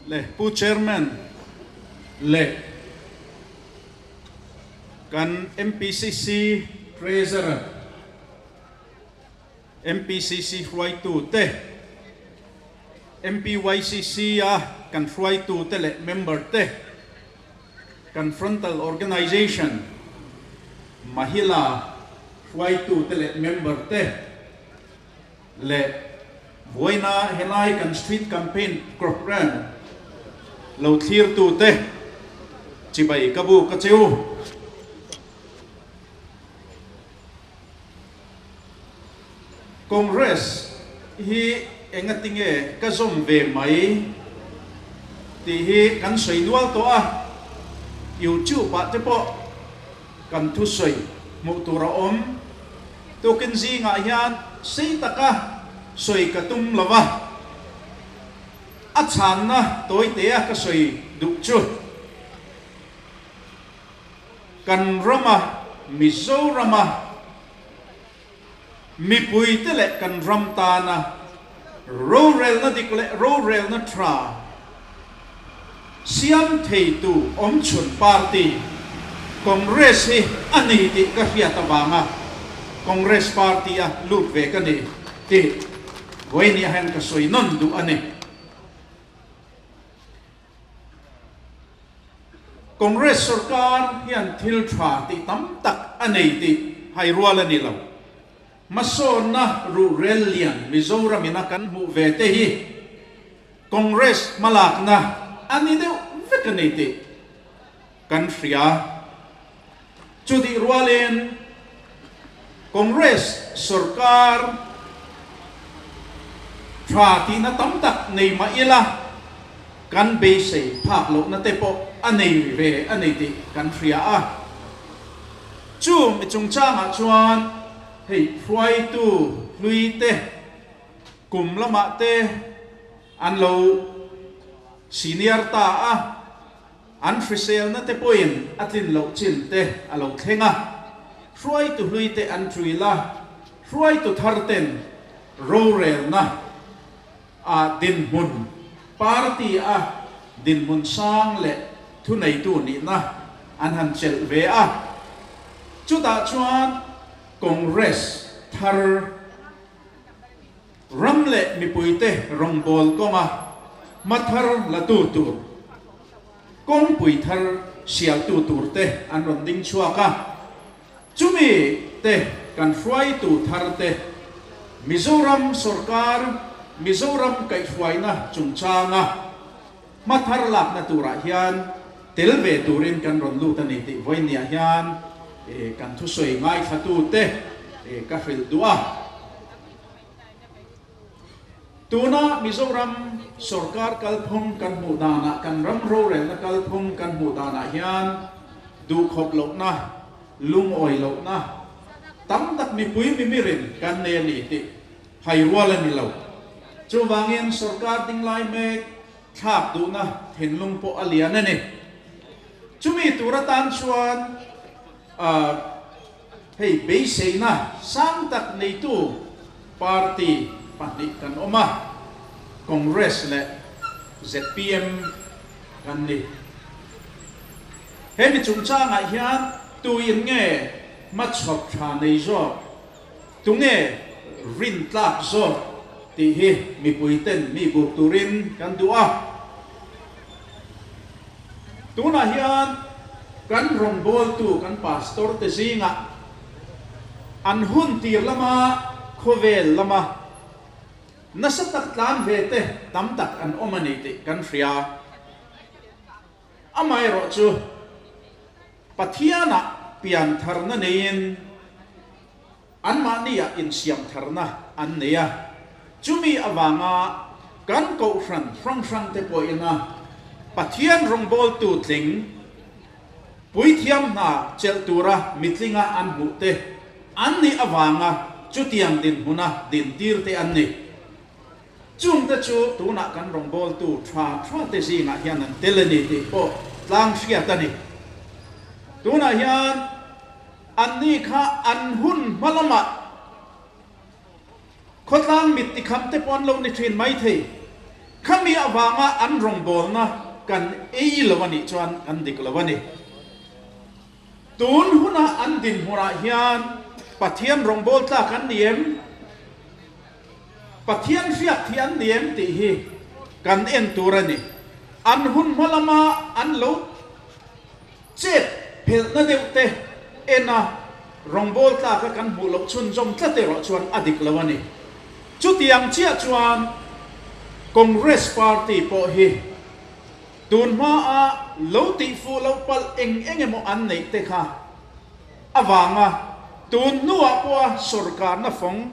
Le Pu Chairman leh kan MPCC Treasurer, MPCC hruaitu te, MPYCC a kan hruaitu te leh member te, kan frontal organization Mahila hruaitu te leh member te leh vawiina helai kan street campaign programme lo thlirtu te chibai ka buk a cheu. Congress hi engatinge ka zawm ve mai tih hi kan sawi nual tawh a, YouTube ah te pawh kan thusawi hmuh tur a awm. Tukin zingah hian sei taka sawi ka tum lo va, a chhanna tawitea ka sawi duh chu. Kan rama Mizorama mipuite leh kan ram tana rorelna dik leh rorelna tha siam theitu awmchhun party Congress hi a ni tih ka hriat avanga Congress party a lut ve ka ni tih vawiin hian ka sawi nawn duh a ni. Congress sorkar hian thil tha tih tam tak a nei tih hai rual a ni lo. Hmasawnna ruhrel lian Mizoram ina kan hmuh ve te hi Congress hmalakna a ni deuh vek a ni tih kan hria. Chutih rualin Congress sorkar tha tihna tam tak nei mah ila kan beisei phak lohna te pawh a nei ve a ni tih kan hria a. Chu mi chungchangah chuan hei hruaitu hlui te kum lamah te an lo senior ta a. An hriselna te pawhin a tlin loh chin te a lo thleng a, hruaitu hlui te an ṭuil a, hruaitu thar ten rorelna ah dinhmun, party a dinhmun sang leh thuneitu nihna an han chelh ve a, chutah chuan Congress thar Ram leh mipuite rawngbâwl kawnga hma thar latu tur, kawngpui thar sialtu turte an rawn ding chhuak a. Chumi te kan hruaitu tharte Mizoram sawrkar, Mizoram kaihhruaina chungchanga hma thar lakna turah hian tel ve turin kan rawn lut a ni tih vawinia hian kan thusawi ngaithlatute ka hrilh duh a. Tuna Mizoram sorkar kalphung kan hmuh danah, kan ram rorelna kalphung kan hmuh danah hian duhkhawp lohna, lungawi lohna tam tak mipui mimirin kan nei a ni tih hai rual a ni lo. Chuvangin sorkar dinglai mek thlak duhna thinlung pawh a lian a ni. Chumi tur atan chuan Hei beiseina sang tak neitu party pahnih kan awm a, Congress leh zpm kan ni. He mi chungchangah hian tuin nge hmachhawp tha nei zawk, tunge rintlak zawk tih hi mipuiten mi buk turin kan duh a. Tunah hian kan rawngbawltu kan pastor te zingah an hun tir lama khawvel lama nasa tak tlan ve te tam tak an awm a ni tih kan hria. Amaherawhchu Pathianah piantharna neiin Anmahniah insiamtharna an nei a, chumi avanga kan kohhran hrang hrangte pawhina Pathian rawngbawltu tling, puithiam hna chelh tura mitlinga an hmuhte an nih avanga chutiang dinhmuna dintirte an ni. Chungte chu tunah kan rawngbawltu tha thate zingah hian an tel a ni tih pawh tlang hriat a ni. Tunah hian Anni kha an hun hma lamah khawtlang mit tikham te pawh an lo ni thin maithei. Khami avanga an rawngbawlna kan ei lo a nih chuan kan dik lo a ni. Tun huna an dinhmunah hian Pathian rawngbâwl tlâk an ni em? Pathian hriat hi an ni em tih hi kan en tur a ni. An hun hma lama an lo chet phelhna deuh te en a, rawngbâwl tlâka kan hmuh loh chhunzawm tlat erawh chuan a dik lo a ni. Chutiang chiah chuan Congress Party pawh hi tun hmaa lo tihfuh loh palh eng eng emaw an neih te kha avanga tun hnuah pawha sawrkarna fawng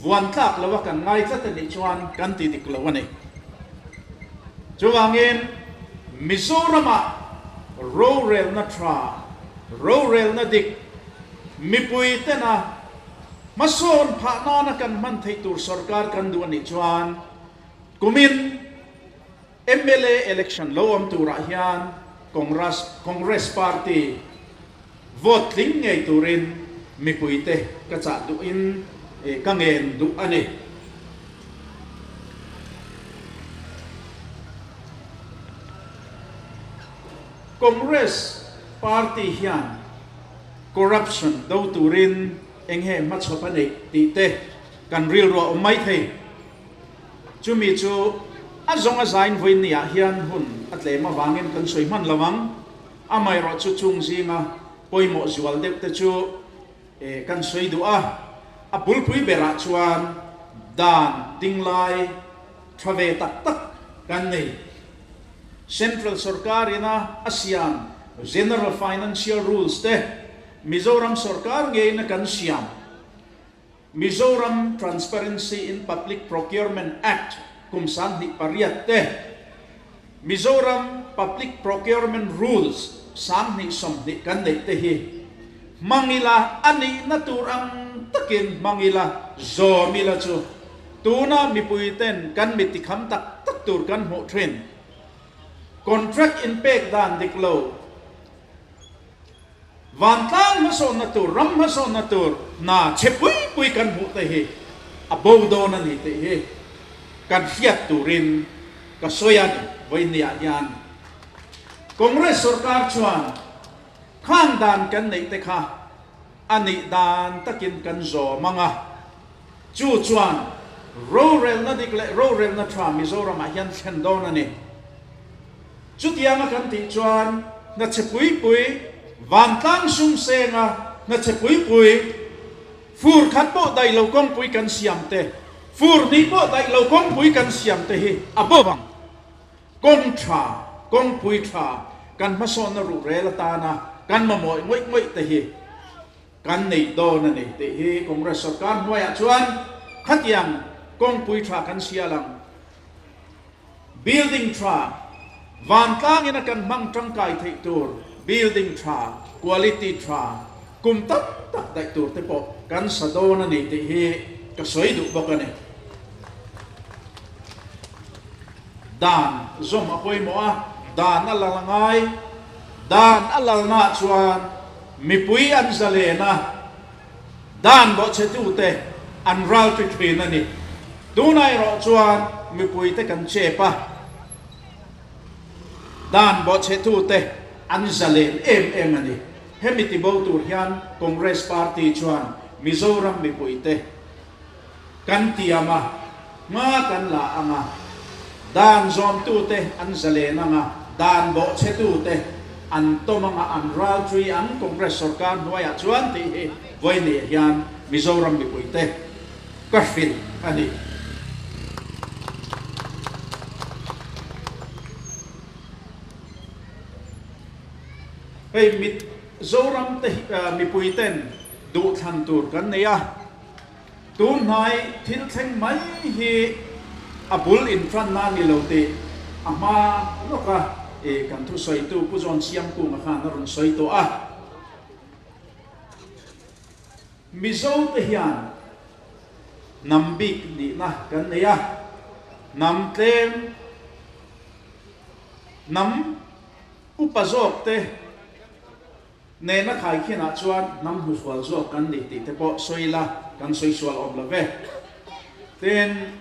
vuan tlak loa kan ngai tlat a nih chuan kan ti dik lo a ni. Chuvangin Mizoramah rorelna tha, rorelna dik, mipui tena hmasawn phah nana kan hman theih tur sawrkar kan duh a nih chuan kumin Mla election lo awm turah hian Congress Congress party vote tling ngei turin mipuite ka chah duhin ka ngen duh a ni. Congress party hian corruption do turin eng nge hmachhawp a neih tih te kan rilru a awm mai thei. Chumi chu a zawng a zain vawiin ah hian hun a tlem avangin kan sawi hman lo ang. Amaherawh chu chung zinga pawimawh zual deuh te chu kan sawi duh a. A bulpui berah chuan dan dinglai tha ve tak tak kan nei. Central sorkar ina a siam General Financial Rules te Mizoram sorkar ngeiin a kan siam. Mizoram Transparency in Public Procurement Act kum 28 te, Mizoram Public Procurement Rules 2020 kan neih te hi hmang ila a nihna tur ang takin hmang ila zawm ila chu tuna mipui ten kan mi tikham tak tak tur kan hmuh thin. Contract inpek dan dik lo. Vantlang hmasawnna tur, ram hmasawnna tur hna chhe pui pui kan hmuh te hi a bo dawn a ni tih hi kan hriat turin ka sawi a ni. Vawiinniah hian Congress sorkar chuan khang dan kan neih te kha a nih dan takin kan zawm ang a, chu chuan rorelna dik leh rorelna tha Mizoramah hian thlen dawn a ni. Chutianga kan tih chuan hnachhe pui pui, vantlang sum senga hnachhe pui pui, fur khat pawh daih lo kawngpui kan siam te, fur hnih pawh daih lo kawngpui kan siam te hi a bo vang. Kawng tha, kawngpui tha kan hmasawnna ruhrel atana kan mamawih ngawih ngawih te hi kan neih dawn a ni tih hi Congress sorkar hnuaiah chuan khatiang kawngpui tha kan sial ang. Building tha, vantlangin a kan hmang tangkai theih tur building tha, quality tha, kum tam tak daih tur te pawh kan sa dawn a ni tih hi ka sawi duh bawk a ni. Dan zawm a pawimawh a, dan a lal a ngai. Dan a lalnaah chuan mipui an zalen a. Dan bawhchhetute an ral ṭi ṭhin a ni. Tunah erawh chuan mipuite kan chep a, dan bawhchhetute an zalen em em a ni. Hemi tibo tur hian Congress Party chuan Mizoram mipuite kan tiam a, hma kan la ang a, dan zawmtute an zalen ang a, dan bawhchhetute an tawm ang a, an ral ṭui ang Congress sorkar hnuaiah chuan tih hi vawineih hian Mizoram mipuite ka hrilh a ni. Hei Mizoram te mipuiten duhthlan tur kan nei a. Tunhnai thil thleng mai hi a bul inṭanna a ni lo tih a hma lawka kan thusawitu Pu John Siamkunga khan a rawn sawi tawh a. Mizo te hian hnam bik nihna kan nei a, hnam tlem, hnam upa zawk te, Nena khaikhinah chuan hnam hnufual zawk kan ni tih te pawh sawi ila kan sawi sual awm lo ve. Tin,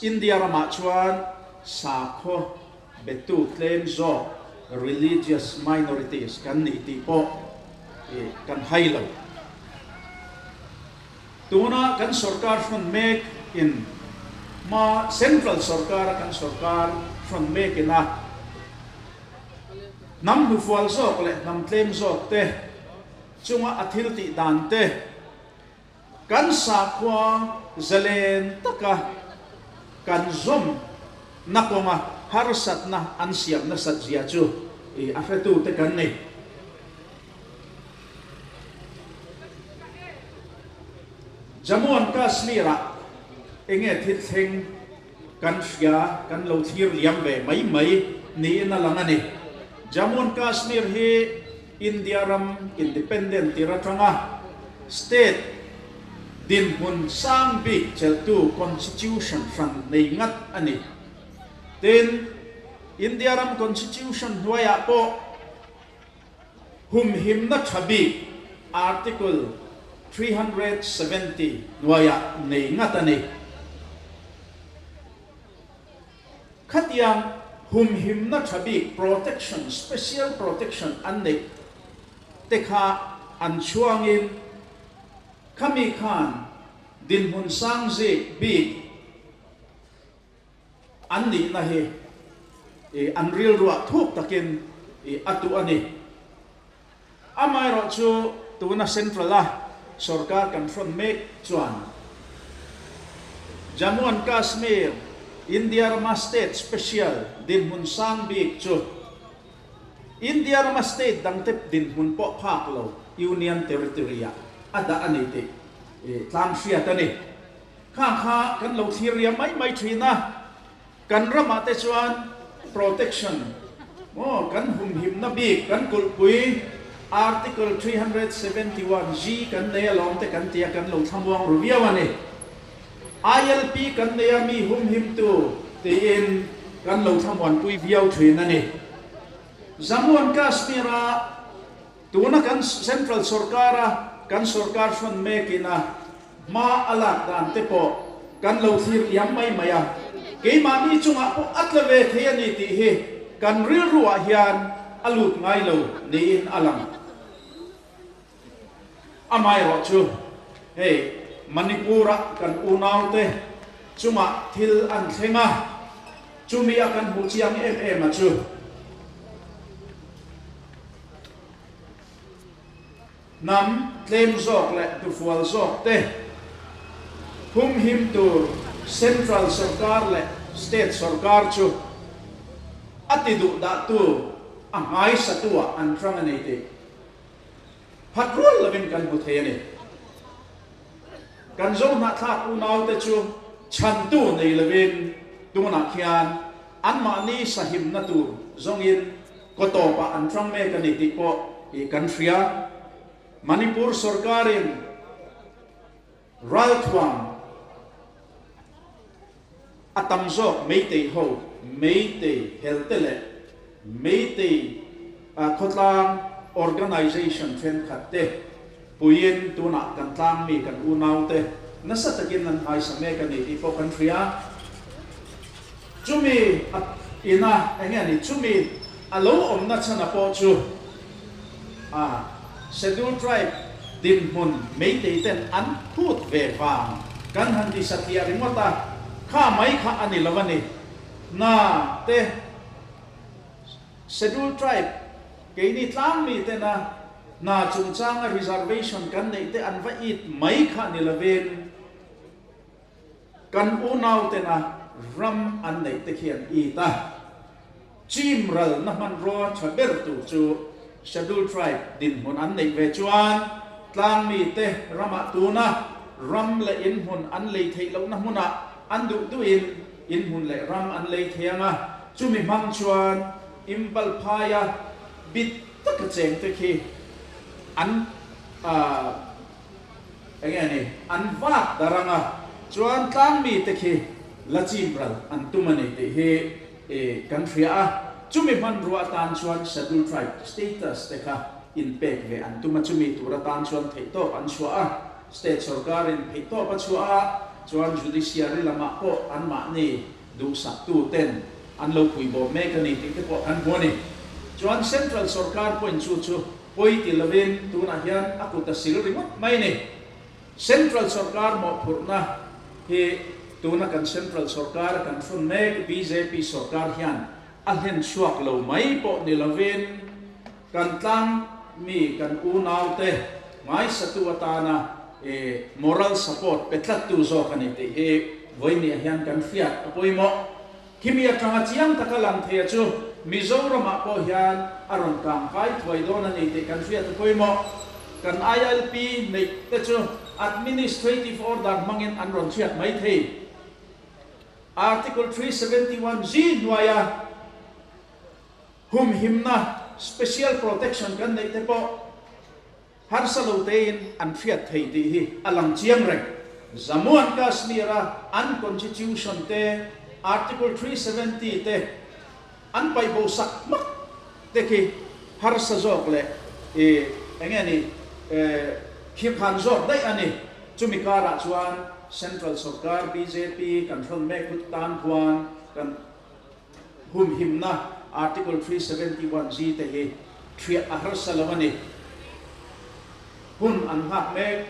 India ramah chuan Sakhaw betu tlem zawk, religious minorities, kan nih tih pawh kan hai lo. Tuna kan sorkar hrawn mek in hma central sorkara kan sorkar hrawn mek ina hnam hnufual zawk leh hnam tlem zawk te chunga a thil tih dan te, Kan sakhua zalen taka kan zawm na kawnga harsatna an siam nasat zia chu a hretute kan ni. Jammu and Kashmir-ah enge thil thleng kan hria, kan lo thlir liam ve mai mai niin a lang a ni. Jammu and Kashmir hi India ram independent tir atanga state dinhmun sang bik chelhtu constitution hran nei ngat a ni. Tin, India ram constitution hnuaiah pawh humhimna tha bik Article 370 hnuaiah nei ngat a ni. Khatiang humhimna tha bik protection, special protection an neih te kha an chhuangin khami khan dinhmun sang zik bik an nihna hi an rilruah thuk takin a tuh a ni. Amaherawhchu tuna Central a sorkar kan hrawn mek chuan Jammu and Kashmir, India rama state special dinhmun sang bik chu India rama state dangte dinhmun pawh phak lo Union Territory ah a dah a ni tih tlang hriat a ni. Khang kha kan lo thlir riam mai mai thin a. Kan ramah te chuan protection maw kan humhimna bik kan kulhpui Article 371 G kan nei alawm te kan tia kan lo thlamuang ru viau a ni. ILP kan nei a mi humhimtu tiin kan lo thlamuanpui viau thin a ni. Jammu and Kashmir a Tuna kan Central sorkara kan sorkar hrawn mekin a hma a lak dan te pawh kan lo thlir liam mai mai a, keimahni chungah pawh a tla ve thei a ni tih hi kan rilruah hian a lut ngai lo niin a lang. Amaherawh chu hei Manipur-a kan unaute chungah thil an thleng a, chumi a kan hmuh chiang em em a chu. Hnam tlem zawk leh hnufual zawk te humhim tur Central sorkar leh State sorkar chu a ti duh dahtu a nghaisatu-ah an hrang a ni tih phat rual lovin kan hmu thei a ni. Kan Zohnahthlak unaute chu chhantu nei lovin tunah khian anmahni sahimna tur zawngin Kaw tawpah an hrang mek a ni tih pawh i kan hria. Manipur sorkarin ralthuam a tam zawk Meitei ho, Meitei helte leh Meitei khawtlang organisation thenkhat te puiin tunah kan tlangmi kan unaute nasa takin an nghaisa mek a ni tih pawh kan hria. Chumi a ina eng nge ni? Chumi a lo awmna chhana pawh chu a Schedule Tribe dinhmun Meitei ten an phut ve vang kan han ti satliah ringawt a, kha mai kha a ni lo a ni. Hna te Schedule Tribe keini tlangmi tena hna chungchanga reservation kan neih te an va it mai kha ni lovin, Kan unau tena ram an neih te khian it a, chim ralna hmanrua tha ber tur chu Schedule Tribe dinhmun an neih ve chuan tlangmi te ramah tuna ram leh inhmun an lei theih lohna hmunah an duh duhin inhmun leh ram an lei thei ang a, chumi hmang chuan Imphal phaia bit taka cheng te khi an Eng nge ni? An vak dar ang a, chuan tlangmi te khi la chim ral an tum a ni tih hi kan hria a. Chumi hmanrua atan chuan Schedule Tribe status te kha inpek ve an tum a, chumi tur atan chuan theihtawp an chhuah a, state sorkarin theihtawp a chhuah a, chuan judiciary lamah pawh anmahni duhsaktu ten. an lo puibawm mek a ni tih te pawh kan hmu a ni. Chuan Central sorkar pawhin chu chu pawi ti lovin tunah hian a kut a sil ringawt mai a ni. Central sorkar mawhphurhna hi tuna kan Central sorkar a kan hrun mek bjp sorkar hian a hlen chhuak lo mai pawh ni lovin kan tlang mi kan unaute ngaisatu atana moral support pe tlattu zawk a ni tih hi vawinia hian kan hriat a pawimawh. Khimi atanga chiang taka lang theia chu Mizoramah pawh hian a rawn kangkai thuai dawn a ni tih kan hriat a pawimawh. Kan ILP neih te chu Administrative Order hmangin an rawn hriat mai thei. Article 371 G hnuaia humhimna, Special Protection, kan neih te pawh Harsa lo tein an hriat thei tih hi a lang chiang reng. Jammu and Kashmir-a an Constitution te, Article 370 te an paih bo sak hmak te khi harsa zawk leh i eng nge ni khirkhan zawk daih a ni. Chumi karah chuan Central sorkar bjp kan hrawn mek hut tan khuan kan Humhimna Article 371 G te hi thiah a harsa lo a ni. Hun an nghak mek,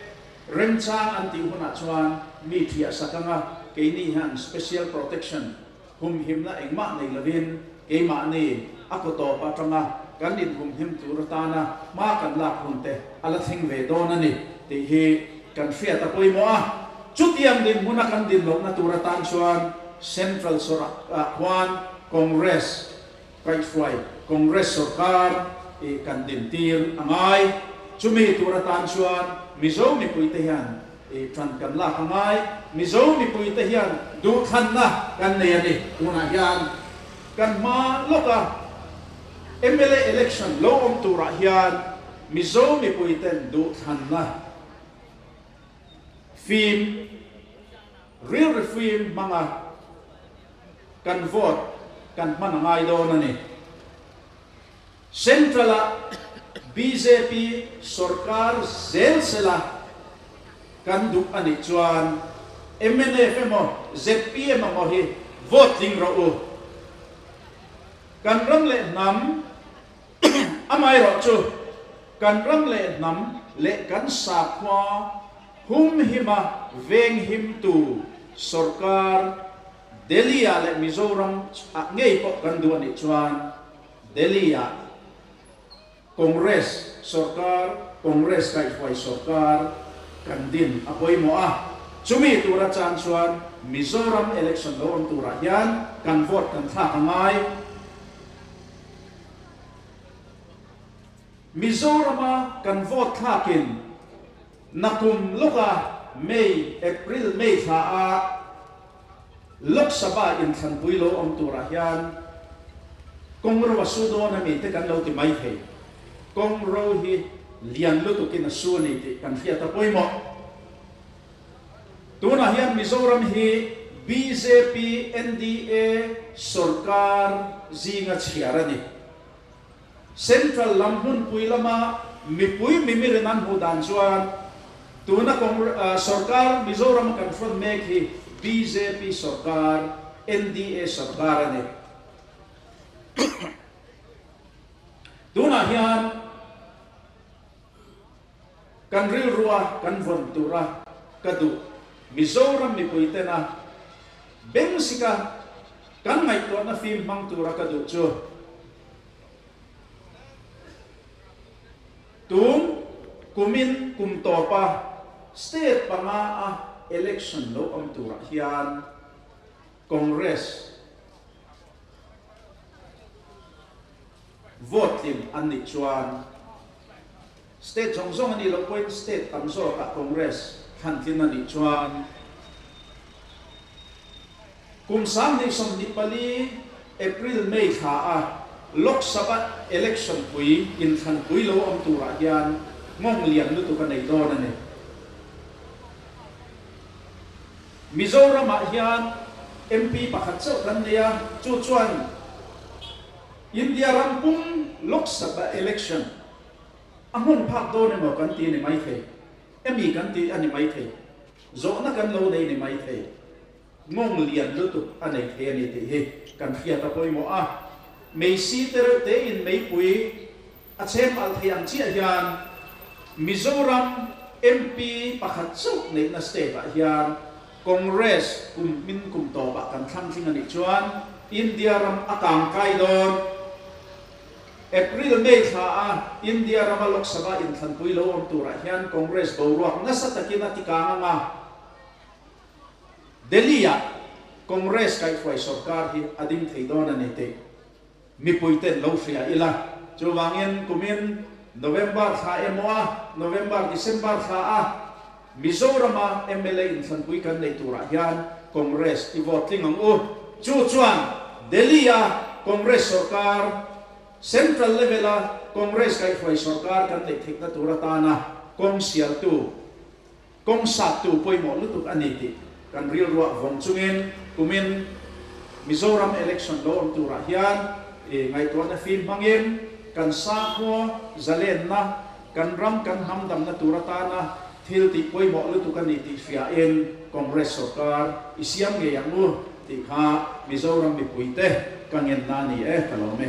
remchang an tih hunah chuan mi thiah sak anga keini hian special protection, humhimna engmah nei lovin keimahni a kaw tawp atanga kan inhumhim tur atana hma kan lak hun te a la thleng ve dawn a ni tih hi kan hriat a pawimawh a. Chutiang dinhmuna kan din lohna tur atan chuan Central ah khuan Congress kaihhruai Congress sorkar i kan dintir a ngai. Chumi tur atan chuan Mizo mipuite hian i tan kan lak a ngai. Mizo mipuite hian duhthlanna kan nei a ni. Tunah hian kan hma lawka mla election lo awm turah hian Mizo mipuiten duhthlanna Fim, rilru fim hmanga kan vote kan hman a ngai dawn a ni. Central-ah bjp sorkar zel sela kan duh a nih chuan mnf emaw zpm emaw hi vote tling rawh u. Kan ram leh hnam Amaherawh chu, kan ram leh hnam leh kan sakhua humhima venghimtu sorkar Delhi-ah leh Mizoram ah ngei pawh kan duh a nih chuan Delhi-ah Congress sorkar, Congress kaihhruai sorkar kan din a pawimawh a. Chumi tura chan chuan Mizoram election lo awm turah hian kan vote kan thlak a ngai. Mizorama kan vote thlakin nakum lawka May, April, May thla a Lok Sabha inthlanpui lo awm turah hian kawng ro a su dawn a mi te kan lo ti mai thei. Kawng ro hi lian lutukin a su a ni tih kan hriat a pawimawh. Tunah hian Mizoram hi bjp NDA sorkar zinga chhiar a ni. Central lam hmunpui lama mipui mimirin an hmuh dan chuan tuna sorkar Mizorama kan hrawn mek hi bjp sorkar NDA sorkar a ni. Tunah hian. Kan rilrua kan vawn tura ka duh Mizoram mipui tena beng sika kan ngaihtuahna fim hmang tura ka duh chu tun kumin kum tawpa state panga a election lo awm turah hian Congress vote tlin an nih chuan State zawng zawng a nih loh pawhin state tam zawkah Congress thlan tlin a nih chuan kum 2024 April May thla a Lok Sabha election pui inthlanpui lo awm turah hian nghawng lian lutuk a nei dawn a ni. Mizoramah hian MP pakhat chauh kan nei a, chu chuan India ram pum Lok Sabha election A hmun phak dawn emaw kan ti a ni maithei, emi kan ti a ni maithei, zawhna kan lo nei a ni maithei. Nghawng lian lutuk a nei thei a ni tih hi kan hriat a pawimawh a. Meisi te reuh tein meipui a chhem alh thei ang chiah hian Mizoram MP pakhat chauh neihna state ah hian Congress kum hmin kum tawpah kan thlang tling a nih chuan India ram a kang kai dawn. April, May thla a India rama Lok Sabha inthlanpui lo awm turah hian Congress boruak nasa takin a tikang ang a. Delhi-ah Congress kaihhruai sorkar hi a ding thei dawn a ni tih mipuiten lo hria ila. Chuvangin kumin November thla emaw a November, December thla a Mizorama mla inthlanpui kan neih turah hian Congress i vote tling ang u. Chu chuan Delhi-a Congress sorkar, Central level-a Congress kaihhruai sorkar kan neih theihna tur atana kawng sialtu, Kawng sattu pawimawh lutuk a ni tih kan rilruah vawng chungin kumin Mizoram election lo awm turah hian i ngaihtuahna fim hmangin kan sakhua zalenna, kan ram kan hnamdamna tur atana thil tih pawimawh lutuk a ni tih hriain Congress sorkar i siam ngei ang u tih kha Mizoram mipuite ka ngenna a ni e, ka lawm e.